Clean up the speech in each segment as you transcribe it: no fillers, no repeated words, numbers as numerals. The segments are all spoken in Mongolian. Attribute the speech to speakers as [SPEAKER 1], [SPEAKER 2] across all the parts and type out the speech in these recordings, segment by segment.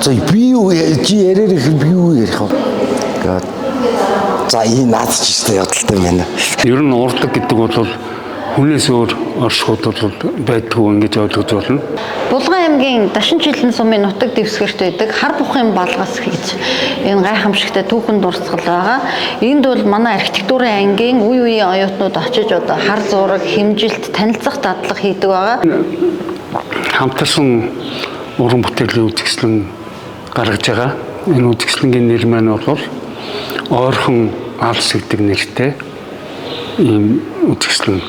[SPEAKER 1] За би юу чи яриад их би юу ярих вэ? Гээд за энэ наад ч ихтэй ядaltaй юм байна.
[SPEAKER 2] Ер нь урлаг гэдэг бол хүнээс өөр оршихуйд бол байдгүй ингэж ойлгож байна.
[SPEAKER 3] Булган аймгийн Дашинчилэн сумын нутаг дэвсгэрт байдаг хар бухын балгас гэж энэ гайхамшигтай түүхэн дурсгал байгаа. Энд бол манай архитектурын ангийн үе үеийн оюутнууд очиж одоо хар зураг, хэмжилт, танилцах дадлага хийдэг байгаа.
[SPEAKER 2] Хамтарсан уран бүтээлийн үзэсгэлэн гаргаж байгаа. Энэ үзэсгэлэнгийн нэр маань бол ойрхон алс гэдэг нэртэй ийм үзэсгэлэн.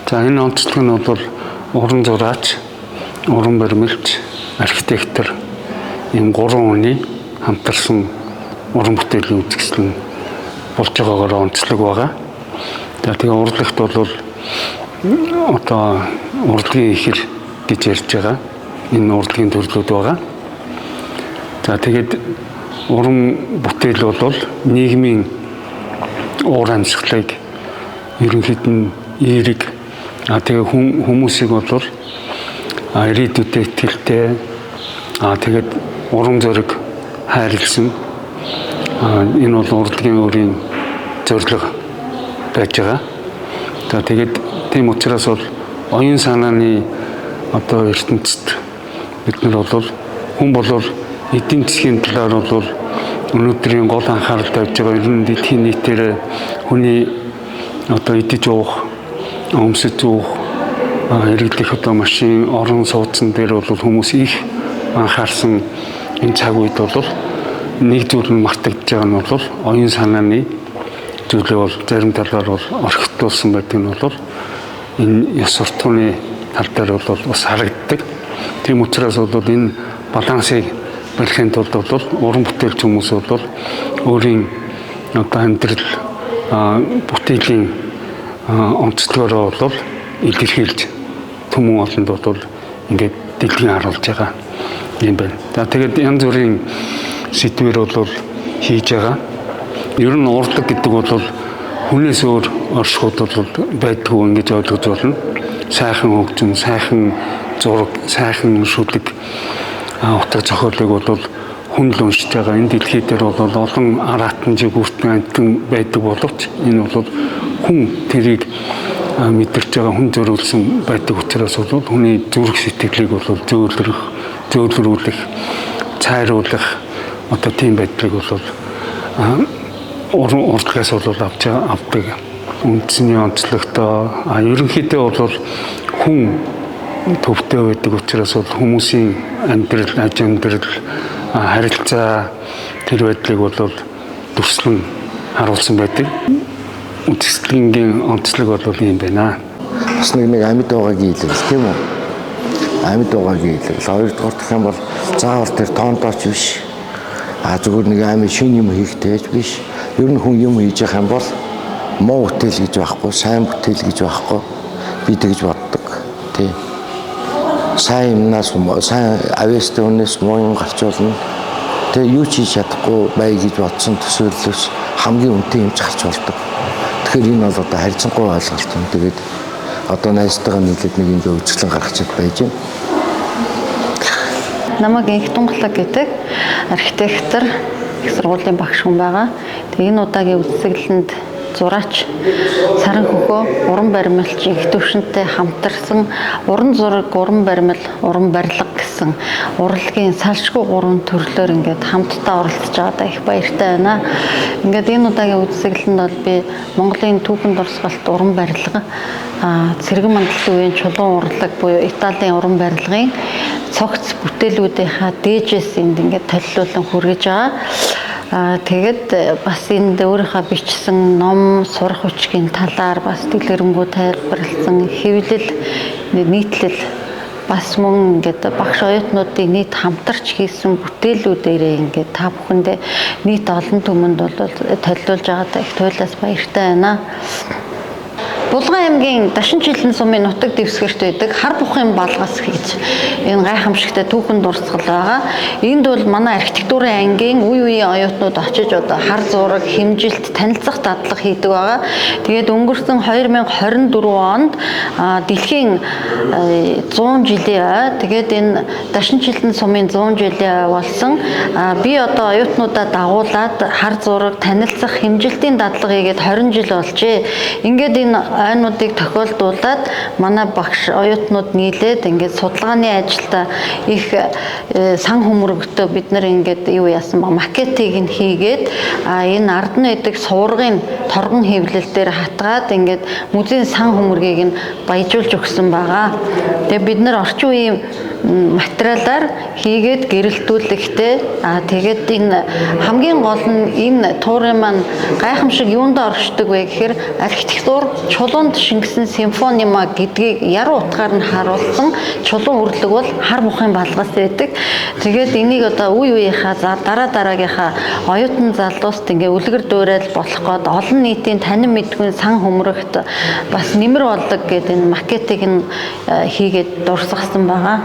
[SPEAKER 2] За энэ онцлог нь бол уран зураач, уран баримлч, архитектор ийм гурван хүний хамтарсан уран бүтээлийн үзэсгэлэн болж байгаагаар онцлог байгаа. За тэгээ урлагт бол одоо урлагийн ихэр гэж ярьж байгаа. Энэ урлагийн төрлүүд байгаа. За тэгээд уран бүтээл бол нийгмийн уур амьсгалыг ерөнхийд нь эерэг тэгээ хүмүүсийг бол ирээдүйдээ итгэлтэй тэгээд урам зориг хайрлсан энэ бол урлагийн өөрийн зорилго байж байгаа. За тэгээд тийм учраас бол оюун санааны одоо ертөнцид бид нар бол хүн бол эдийн засгийн талаар бол өнөөдрийн гол анхаарал тавьж байгаа. Ер нь дэлхийн нийтээр хүний одоо идэж уух, өмсөж уух, хэрэглэх одоо машин, орон сууцн дээр бол хүмүүс их анхаарсан энэ цаг үед бол нэг зүйл нь мартагдж байгаа нь бол оюун санааны зүйлээ бол зарим талаар бол орхигдуулсан байдаг нь бол энэ ёс суртахууны тал дээр бол бас харагддаг. Тийм учраас бол энэ балансыг барихын тулд бол уран бүтээлч хүмүүс бол өөрийн одоо амьдрал бүтээлийн онцлогоороо бол илэрхийлж түмэн олонд бол ингээд дэлгэн харуулж байгаа юм байна. За тэгээд янз бүрийн сэдвэр бол хийж байгаа. Ер нь урлаг гэдэг бол хүнээс өөр оршихуйд бол байдгүй ингэж ойлгож байна. Сайхан хөгжим, сайхан зураг, сайхан шүлэг утга зохиолыг бол хүн л уншиж байгаа. Энэ дэлхий дээр бол олон аратан жигүүртэн амьтан байдаг боловч энэ бол хүн тэрийг мэдэрч байгаа хүн зориулсан байдаг учраас бол хүний зүрх сэтгэлийг бол зөөлрөх, зөөлрүүлэх, цайруулах одоо тийм байдлыг бол урлагаас бол авч авдаг. Үндсний онцлогтой ерөнхийдөө бол хүн төвтэй байдаг учраас бол хүмүүсийн амьдрал, аж амьдрал, харилцаа тэр байдлыг бол дүрслэн харуулсан байдаг. Үзэсгэлэнгийн онцлог бол ийм байна.
[SPEAKER 1] Бас нэг амьд байгаагийн илрэл тийм үү? Амьд байгаагийн илрэл. Хоёрдугаар гэх юм бол заавал тэр тоондооч биш. Зүгээр нэг амьд шинэ юм хийхтэйч биш. Ер нь хүн юм хийж явах юм бол муу бүтээл гэж байхгүй, сайн бүтээл гэж байхгүй. Би тэгж боддог. Тий. Сайн юмнаас сайн авьяастай хүнээс муу юм гарч болно. Тэгээ юу ч хийж чадахгүй бай гэж бодсон төсөөллөөс хамгийн үнэтэй юм ч гарч болдог. Тэгэхээр энэ бол одоо харьцангуй ойлголт юм. Тэгээд одоо найзтайгаа нийлээд нэг юм үзэсгэлэн гаргачихад байж байна.
[SPEAKER 3] Намайг Инх Тунгалаг гэдэг архитектор, их сургуулийн багш хүн байгаа. Тэгээ энэ удаагийн үзэсгэлэнд зураач Саран хөхөө уран баримлч их төвшөнтэй хамтарсан уран зураг, уран баримл, уран барилга гэсэн урлагийн салшгүй гурван төрлөөр ингээд хамтдаа оролцож байгаадаа их баяртай байна. Ингээд энэ удаагийн үзэсгэлэнд бол би Монголын түүхэн дурсгалт уран барилга, Цэргэн мандалтын үеийн чулуун урлаг буюу Италийн уран барилгын цогц бүтээлүүдийнхаа дээжээс энд ингээд толилуулан хүргэж байгаа. Тэгээд бас энд өөрийнхөө бичсэн ном, сурах хүчгийн талаар бас дэлгэрэнгүй тайлбарласан хэвлэл, нийтлэл бас мөн ингээд багш оюутнуудын нийт хамтарч хийсэн бүтээлүүдээрээ ингээд та бүхэндээ нийт олон түмэнд бол толилуулж байгаадаа их туйлаас баяртай байна. Булган аймгийн Дашинчилэн сумын нутаг дэвсгэрт байдаг хар бухын балгас гэж энэ гайхамшигтай түүхэн дурсгал байгаа. Энд бол манай архитектурын ангийн үе үеийн оюутнууд очиж одоо хар зураг, хэмжилт, танилцах дадлага хийдэг байгаа. Тэгээд өнгөрсөн 2024 онд дэлхийн 100 жилийн ой, тэгээд энэ Дашинчилэн сумын 100 жилийн ой болсон. Би одоо оюутнуудаа дагуулад хар зураг, танилцах, хэмжилтийн дадлага хийгээд 20 жил болжээ. Ингээд энэ ойнуудыг тохиолдуулаад манай багш оюутнууд нийлээд ингээд судалгааны ажилдаа их сан хөмрөгтөө бид нар ингээд юу яасан ба макетыг нь хийгээд энэ ард нь байдаг суургын торгон хэвлэл дээр хатгаад ингээд музейн сан хөмрөгийг нь баяжуулж өгсөн байгаа. Тэгээ бид нар орчин үеийн материалаар хийгээд гэрэлтүүлэхтэй. Тэгээд энэ хамгийн гол нь энэ туурын маань гайхамшиг юунд оршдог вэ гэхээр архитектур чулуунд шингэсэн симфони ма гэдгийг яруу утгаар нь харуулсан чулуун үрлэг бол хар бухын балгас байдаг. Тэгээд энийг одоо үе үеийнхаа дараа дараагийнхаа оюутан залууст ингээ үлгэр дуурайл болох гээд олон нийтийн танин мэдгүй сан хөмрөгт бас нэмэр болдог гэдэг энэ макетыг нь хийгээд дурсгасан байгаа.